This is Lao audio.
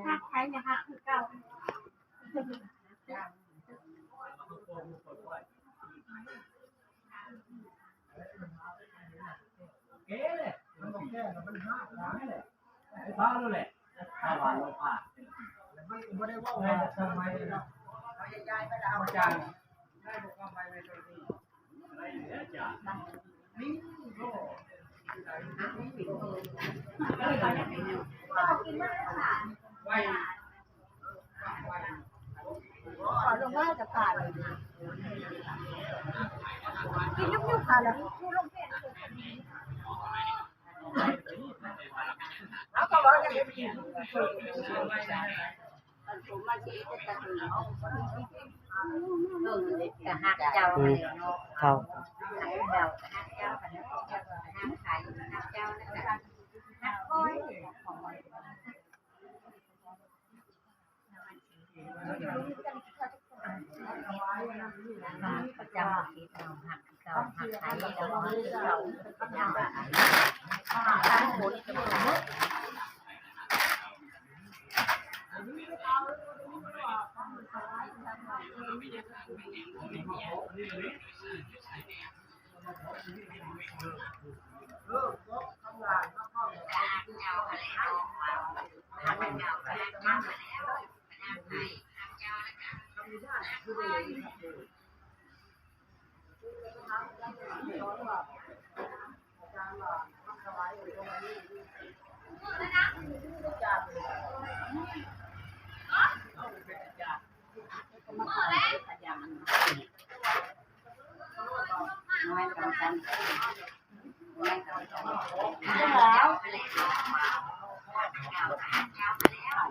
ຮັກໃຜກໍຮັກຄືເກົ່າ. ແກ້ແຫຼະ ມັນບໍ່ແກ້ແລ້ວ ມັນຮາກຫຼາຍແຫຼະ ໄປພາໂລດແຫຼະ ຖ້າວ່າລາວພາ ມັນກໍບໍ່ໄດ້ເວົ້າວ່າທຳໄມເນາະ ເອົາຢາຍໄປແລ້ວ ອາຈານ ໄດ້ບໍ່ຄວາມໄວໄວຕົວນີ້ ໄດ້ແລ້ວອາຈານ ນີ້ບໍ່ ໄວ ຂໍລົງມາຈາກການ ກິນຍຸບໆ ຄ່ະ ແລ້ວຜູ້ລົງເພຈ ເອົາ ກໍວ່າຢ່າງນີ້ ມັນຊິເຮັດແຕ່ອື່ນ ເອີ ກໍຮັກເຈົ້າຫັ້ນແຫຼະເນາະ ເຈົ້າ ຮັກເຈົ້າ ຮັກເຈົ້າ ຮັກໃຜ ຮັກເຈົ້າ ແລ້ວກໍຮັກຂ້ອຍ ປະຈຳຊີວິດເຮົາ ຮັກເກົ່າ ຮັກໃຜ ແລ້ວກໍຮັກເກົ່າ ຮັກເກົ່າ ຮັກເກົ່າ ຮັກເກົ່າ ແລ້ວ